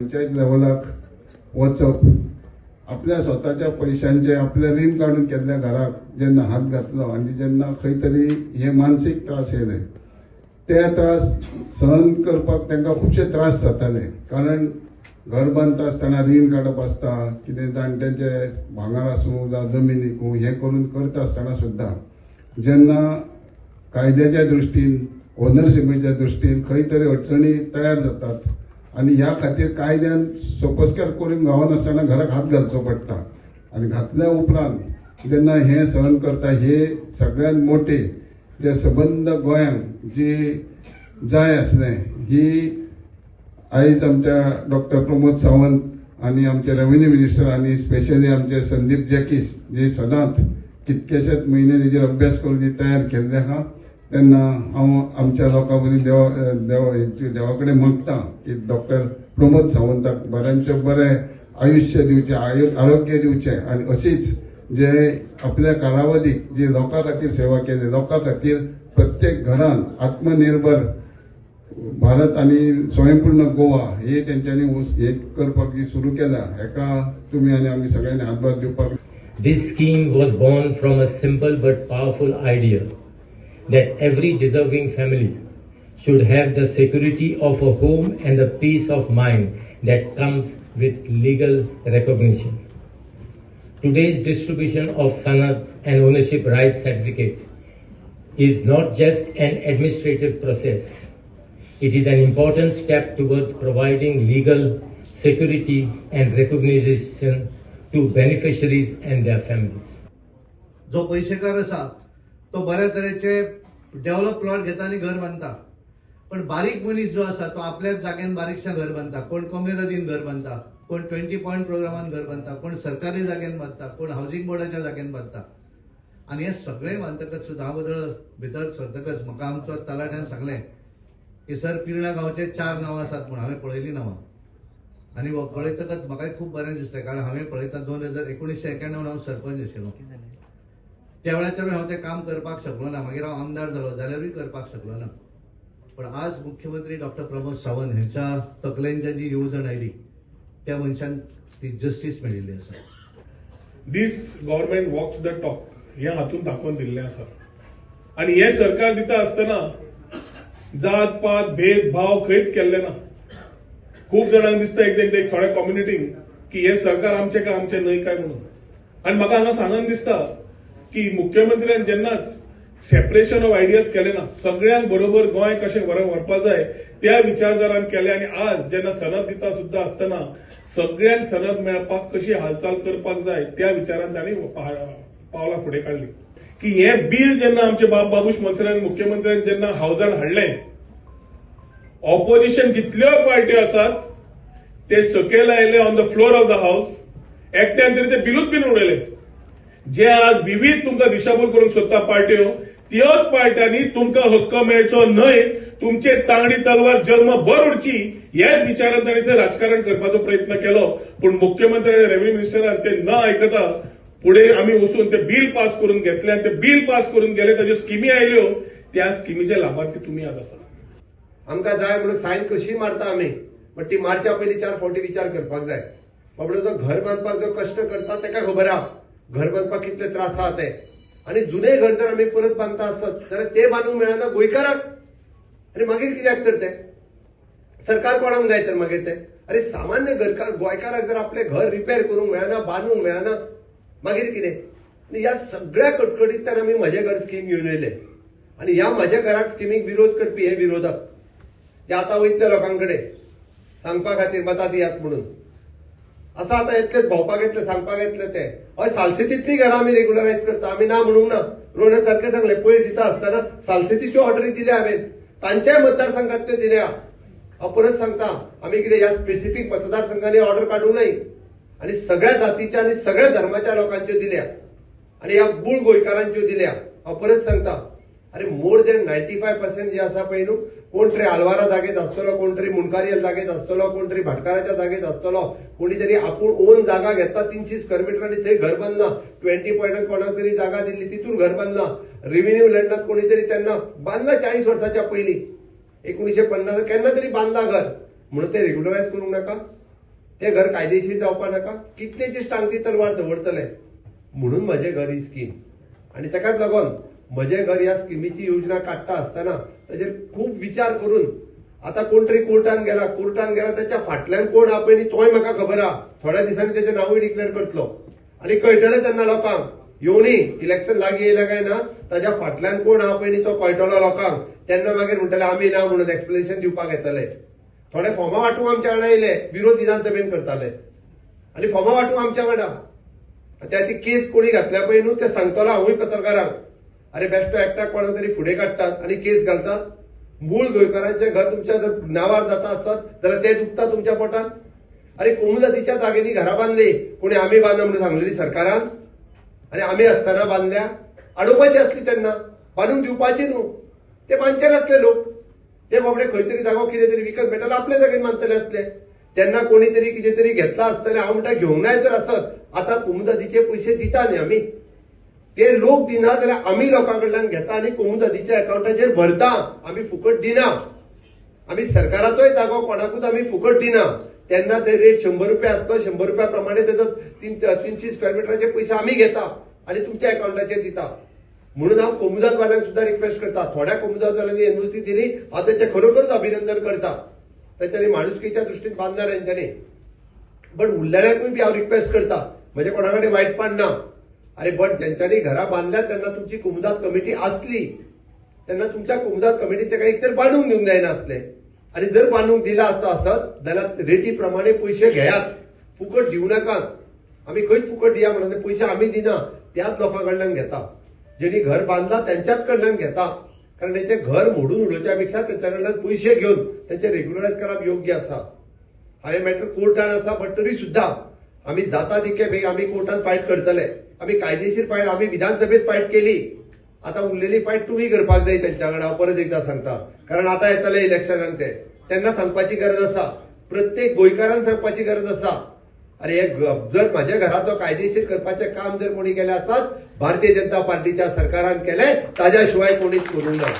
पंचायत लेवलाक वचप, आपल्या स्वताच्या पयशांचे आपले रीण काडून केल्ल्या घराक जेन्ना हात घातलो आनी जेन्ना खंय तरी हे मानसीक त्रास येयले, ते त्रास सहन करपाक तांकां खुबशे त्रास जाताले. कारण घर बांदता आसतना रीण काडप आसता, कितें जाणट्यांचे भांगर आसूं जावं जमीन विकूं, हें करून करता आसतना सुद्दां जेन्ना कायद्याच्या दृश्टीन ओनरशिपेच्या दृश्टीन खंय तरी अडचणी तयार जातात आनी ह्या खातीर कायद्यान सोपस्कार करून गावनासतना घराक हात घालचो पडटा. आनी घातल्या उपरांत जेन्ना हें सहन करता, हे सगळ्यांत मोटे जे सबंद गोंयांक जी जाय आसलें ही आयज आमच्या डॉक्टर प्रमोद सावंत आनी आमचे रेव्हेन्यू मिनिस्टर आनी स्पेशली आमचे संदीप जॅकीस जे सदांच कितकेशेच म्हयने तेजेर अभ्यास करून जी तयार केल्ले आहा, तेन्ना हांव आमच्या लोकां वतीन देवा देवा देवा कडेन मागता की डॉक्टर प्रमोद सावंताक बऱ्यांचें बरें आयुश्य दिवचें, आरोग्य दिवचें आनी अशीच जे आपल्या कालावधीक जी लोकां खातीर सेवा केली, लोकां खातीर प्रत्येक घरान आत्मनिर्भर भारत आनी स्वयंपूर्ण गोवा हे तेंच्यांनी हे करपाक जी सुरू केल्या, हेका तुमी आनी आमी सगळ्यांनी हातभार दिवपाक. This scheme was born from a simple but powerful idea that every deserving family should have the security of a home and the peace of mind that comes with legal recognition. Today's distribution of sanads and ownership rights certificates is not just an administrative process. It is an important step towards providing legal security and recognition to beneficiaries and their families. जो पयशेकार आसा तो बऱ्या तरेचे develop plot घेता आनी घर बांदता, पण बारीक मनीस जो आसा तो आपल्याच जाग्यान बारीकशें घर बांदता. कोण कोमुनिदादीन घर बांदता, कोण 20 पॉयंट प्रोग्रामान घर बांदता, कोण सरकारी जाग्यान बांदता, कोण हावसिंग बोर्डाच्या जाग्यान बांदता. आनी हें सगळें बांदतकच सुद्दां हांव बदल भितर सरतकच म्हाका आमचो तलाट्यान सांगलें की सर पिर्णा गांवचे 4 नांवां आसात म्हूण. हांवें पळयलीं नांवां आनी पळयतकच म्हाकाय खूब बरें दिसलें, कारण हांवें पळयता 1991 हांव सरपंच आशिल्लो, त्या वेळाचेर हांव तें काम करपाक शकलो ना. मागीर हांव आमदार जालो जाल्यारूय करपाक शकलो ना. पण आज मुख्यमंत्री डॉक्टर प्रमोद सावंत हेंच्या तकलेंच्या जी येवजण आयली त्या मनशान ती जस्टीस मेळिल्ली आसा. This government walks the talk हें हातूंत दाखोवन दिल्लें आसा. आनी हें सरकार दिता आसतना जात पात भेदभाव खंयच केल्ले ना. खूब जाणांक दिसता एक एक थोड्या कम्युनिटींक की हें सरकार आमचें काय आमचें न्हय काय म्हणून. आनी म्हाका हांगा सांगन दिसता की मुख्यमंत्र्यान जेन्नाच सेपरेशन ऑफ आयडियाज केलें ना, सगळ्यांक बरोबर गोंय कशें व्हरपा जाय त्या विचारधारान केलें. आनी आज जेन्ना सनद दिता सुद्दां आसतना सगळ्यांक सनद मेळपाक कशी हालचाल करपाक जाय त्या विचारान तांणी पावलां फुडें काडली. की हें बील जेन्ना आमचे बाब बाबूश मोन्सेरात मुख्यमंत्र्यान जेन्ना हावजान हाडलें, ऑपोजिशन जितल्यो पार्ट्यो आसात ते सकयल आयले on the floor of the house, एकट्यान तरी ते बिलूच बीन उडयले. जे आज विविध तुमकां दिशाभूल करूंक सोदता पार्ट्यो, त्योच पार्ट्यांनी तुमकां हक्क मेळचो न्हय, तुमचे तांगडी तलवार जन्मभर उरची ह्याच विचारान तांणी थंय राजकारण करपाचो प्रयत्न केलो. पूण मुख्यमंत्री आनी रेव्हेन्यू मिनिस्टरान ते न आयकता फुडें आमी वचून ते बील पास करून घेतले आनी ते बील पास करून गेले. ताज्यो स्किमी आयल्यो, त्या स्किमीचे लाभार्थी तुमी आज आसा. आमकां जाय म्हणून सायन कशी मारता आमी, बट ती मारच्या पयलीं 4 फावटी विचार करपाक जाय. बाबडो जो घर बांदपाक जो कश्ट करता ताका खबर आहा घर बांदपाक कितले त्रास आहा ते. आनी जुने घर जर आमी परत बांदता आसत जाल्यार ते बांदूंक मेळना गोंयकाराक, आनी मागीर कित्याक तर ते सरकार कोणाक जाय तर मागीर ते? अरे सामान्य घरकार गोंयकाराक जर आपलें घर रिपेर करूंक मेळना, बांदूंक मेळना, मागीर कितें? आनी ह्या सगळ्या कटकटींतल्यान आमी म्हजें घर स्कीम घेवन येयले. आनी ह्या म्हज्या घराक स्किमीक विरोध करपी हे विरोधक जे आतां वयतले लोकां कडेन सांगपा खातीर मतां दियात म्हणून, आसा आतां येतलेच भोंवपाक येतले, सांगपाक येतले ते. हय, सालसेतींतलीं घरां आमी रेगुलरायज करता, आमी ना म्हणूंक ना. रोहन सारकें सांगलें, पयर दिता आसतना सालसेतीच्यो ऑर्डरी दिल्या हांवें, तांच्याय मतदारसंघात त्यो दिल्या. हांव परत सांगता, आमी कितें ह्या स्पेसिफीक मतदारसंघांनी ऑर्डर काडूंक न्हय, आनी सगळ्या जातीच्या आनी सगळ्या धर्माच्या लोकांच्यो दिल्या आनी ह्या मूळ गोंयकारांच्यो दिल्या. हांव परत सांगता, अरे मोर दॅन 95% जे आसा पळय न्हू, कोण तरी आलवारा जागेत आसतलो, कोण तरी मुंडकारियल जागेत आसतलो, कोण तरी भाटकाराच्या जागेत आसतलो, कोणी तरी आपूण ओन जागा घेता 300 स्क्वेअर मिटर आनी थंय घर बांदला, 20 पॉयंटान कोणाक तरी जागा दिल्ली तितून घर बांदला, रेव्हेन्यू लँडात कोणी तरी त्यांना बांदला 40 वर्साच्या पयलीं, 1950 केन्ना तरी बांदला घर, म्हणून ते रेग्युलरायज करूंक नाका. तें घर कायदेशीर जावपा नाका? कितले दीस टांगती तलवार दवरतले? म्हणून म्हजें घर ही स्कीम. आनी ताकाच लागून म्हजें घर ह्या स्किमीची योजना काडटा आसतना ताजेर खूब विचार करून आतां कोण तरी कोर्टान गेला, कोर्टान गेला ताच्या फाटल्यान कोण आहा पळय न्ही तोय म्हाका खबर आहा. थोड्या दिसांनी तेजें नांवूय डिक्लेअर करतलो आनी कळटलें तेन्ना लोकांक. येवनी इलेक्शन लागीं येयलें काय ना ताच्या फाटल्यान कोण आहा पळय न्ही तो कळटलो लोकांक. तेन्ना मागीर म्हणटले आमी ना म्हणून एक्सप्लेनेशन दिवपाक येतले. थोडे फॉर्मां वांटूंक आमच्या वांगडा येयले, विरोध विधानसभेन करताले आनी फॉर्मां वांटूंक आमच्या वांगडा. त्या ती केस कोणी घातल्या पळय न्हू ते सांगतलो हांवूय पत्रकारांक. अरे बेश्टो एकट्याक कोणाक तरी फुडें काडटात आनी केस घालतात. मूळ गोंयकारांचें घर तुमच्या जर नांवार जाता आसत जाल्यार तें दुखता तुमच्या पोटात. अरे कोमुजातीच्या जागेनी घरां बांदली कोणी आमी बांदला म्हणून सांगलेली सरकारान, आनी आमी आसतना बांदल्या. अडोवपाची आसली तेन्ना, बांदूंक दिवपाची न्हू. ते बांदचे नासले लोक, ते बाबडे खंय तरी जागो कितें तरी विकत मेळटालो आपल्या जागेन बांदतले आसले. तेन्ना कोणी तरी कितें तरी घेतला आसतलें. हांव म्हणटा घेवंक नाय जर आसत आतां कोमुजातीचे पयशे दिता न्ही आमी, ते लोक दिना जाल्यार आमी लोकां कडल्यान घेता आनी कोमुजातीच्या अकावंटाचेर भरता. आमी फुकट दिना, आमी सरकाराचोय जागो कोणाकूच आमी फुकट दिना. तेन्ना ते रेट 100 रुपया आसलो, 100 रुपया प्रमाणे तेजो 300 स्क्वेअर मिटराचे पयशे आमी घेता आनी तुमच्या अकावंटाचेर दिता. म्हणून हांव कोमुजादवाल्यांक सुद्दां रिक्वेस्ट करता. थोड्या कोमुजादवाल्यांनी एनओसी दिली, हांव तेंचें खरोखरच अभिनंदन करता. तेंच्यांनी माणुसकीच्या दृश्टीन बांदला तेंच्यांनी. बट उरलेल्यांकूय बी हांव रिक्वेस्ट करता, म्हजें कोणा कडेन वायटपण ना. अरे बट ज्यांच्यांनी घरां बांदल्या तेन्ना तुमची कोमुजाद कमिटी आसली, तेन्ना तुमच्या कोमुजाद कमिटीन ताका एक तर बांदूंक दिवंक जायना आसलें. आनी जर बांदूंक दिला आसता आसत जाल्यार रेटी प्रमाणे पयशे घेयात, फुकट दिवं नाकात. आमी खंयच फुकट दिया म्हणून पयशे आमी दिना, त्याच लोकां कडल्यान घेता जेणी घर बांदला त्यांच्याच कडल्यान घेता. कारण तेंचें घर मोडून उडोवच्या पेक्षा तेंच्या कडल्यान पयशे घेवन तेंचे रेग्युलरायज करप योग्य आसा. हांवें मॅटर कोर्टान आसा, बट तरी सुद्दां आमी जाता तितके बेगीन आमी कोर्टान फायट करतले. आमी कायदेशीर फायट आमी विधानसभेत फायट केली, आतां उरलेली फायट तुमी करपाक जाय तेंच्या कडेन. हांव परत एकदां सांगता, कारण आतां येतले इलेक्शनाक ते, तेन्ना सांगपाची गरज आसा, प्रत्येक गोंयकारान सांगपाची गरज आसा. अरे हे जर म्हाज्या घराचो कायदेशीर करपाचें काम जर कोणी केलें आसत, भारतीय जनता पार्टीच्या सरकारान केलें, ताज्या शिवाय कोणीच करूंक ना.